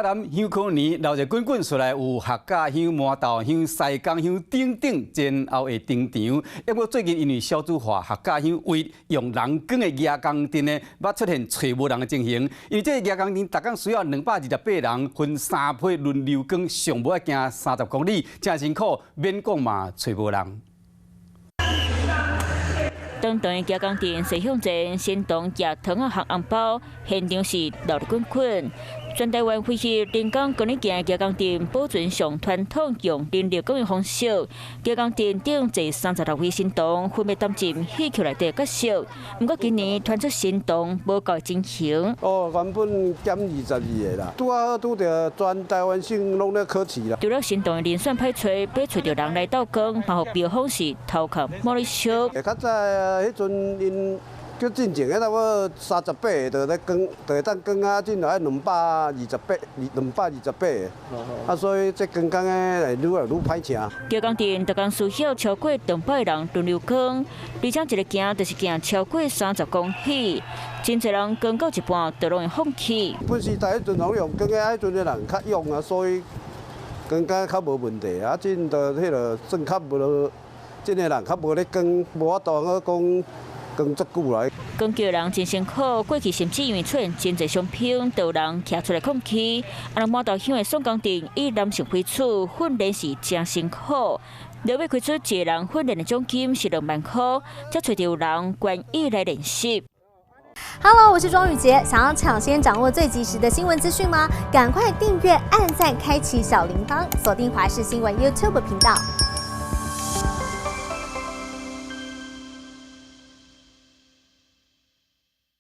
台南香箍年鬧熱滾滾出來，有客家香、麻豆香、西港香等等前後會登場。不過最近因為少子化，客家鄉為用人扛的蜈蚣陣呢，捌出現揣無人的情形。因為這個蜈蚣陣，逐工需要228人分三批輪流扛，上無愛行30公里，誠辛苦，免講嘛揣無人。長長的蜈蚣陣駛向前，神童舉糖仔和紅包，現場是熱鬧滾滾。全台灣恢復人工扛咧行蜈蚣陣，保存上傳統用人力扛的方式。蜈蚣陣頂坐36位神童，分別擔任戲曲內底角色。毋過今年傳出神童無夠情形。哦，原本減22個啦，拄仔好拄著全台灣省攏咧考試啦。除了神童的人選歹揣，欲揣著人來鬥扛，嘛予標風是頭殼摸咧燒。較早彼陣𪜶叫進前，彼差不多38個就咧扛，就會當扛啊，進來愛228，228個。啊，所以這扛工的會愈來愈歹請。蜈蚣陣逐工需要超過200人輪流扛，而且一个行就是行超過30公里，真濟人扛到一半就攏會放棄。本時代彼陣攏用扛的，彼陣的人較勇啊，所以扛工較無問題。啊，這就彼个算較無，這个人較無咧扛，無法度講扛足久來。扛轎人真辛苦，過去甚至因為出現真濟傷兵，都有人徛出來抗議。啊，若麻豆鄉的宋江陣以男性為主，訓練是誠辛苦。六月開出一個人訓練的獎金是2萬箍，才揣著有人願意來練習。 Hello，我是莊宇傑，想要搶先掌握最及時的新聞資訊嗎？趕快訂閱、按讚、開啟小鈴鐺，鎖定華視新聞 YouTube 頻道。